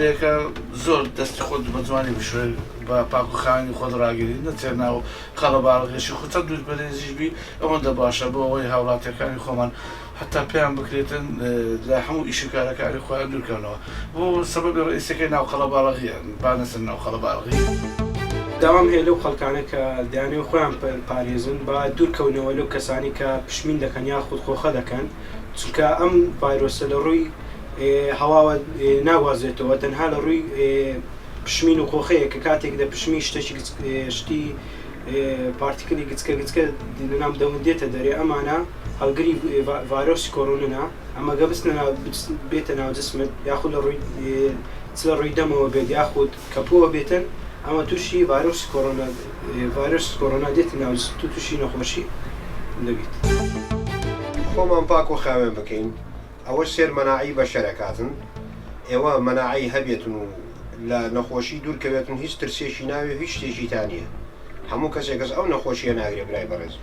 ڕادەیەکە زۆر دەستی خۆت بە جوانی بشۆی بە پاک و خاوێنی خۆت ڕاگری نەچێ ناو قەڵەباڵغیشی خۆ چەند دوور پەرێزیش بی ئەوەندە باشە بۆ ئەوەی هاوڵاتیەکانی خۆمان هەتا پێیان بکرێتن لە هەموو ئیش و کارەکانی خۆیان دوورکەونەوە بۆ سەبەبی ڕئیسەکەی ناو قەڵەباڵغیە با نەچن ناو قەڵەباڵغی. داوام هەیە لەو خەڵکانە کە دەیانەوێت خۆیان پارێزن با دوور کەونەوە لەو کەسانەی کە پشمین دەکەن یاخود خۆخە دەکەن چونکە ئەم ڤایرۆسە لە ڕووی هەواوە ناگوازرێتەوە تەنها لە ڕووی پشمین و خۆخەیە کە کاتێک دەپشمی شتێکی شتی particle ی گچکە گچکە لەنام دەمت دێتە دەرێ ئەمانە هەڵگری ڤایرۆسی کۆرۆننا ئەمە گە بچنە ناو بێتە ناو جسمت یاخود لە ڕووی چ لە ڕووی دەمەوە بێت یاخود کەپووەوە بێتن ئەمە تووشی ڤایرۆسی کۆرۆنا ڤایرۆسی کۆرۆنا دێتە ناو جسمت و تووشی نەخۆشی دەبیت. خۆمان پاک و خاوێن بکەین ئەوە سێر مەناعەی بەشەر ئەکاتن ئێوە مەناعەی هەبێتن و لە نەخۆشی دوور کەوێتن هیچ ترسێکی ناوێ و هیچ شتێکی تا نیە هەموو کەسێکەس ئەو نەخۆشیە ناگرێ برای بەڕێزم.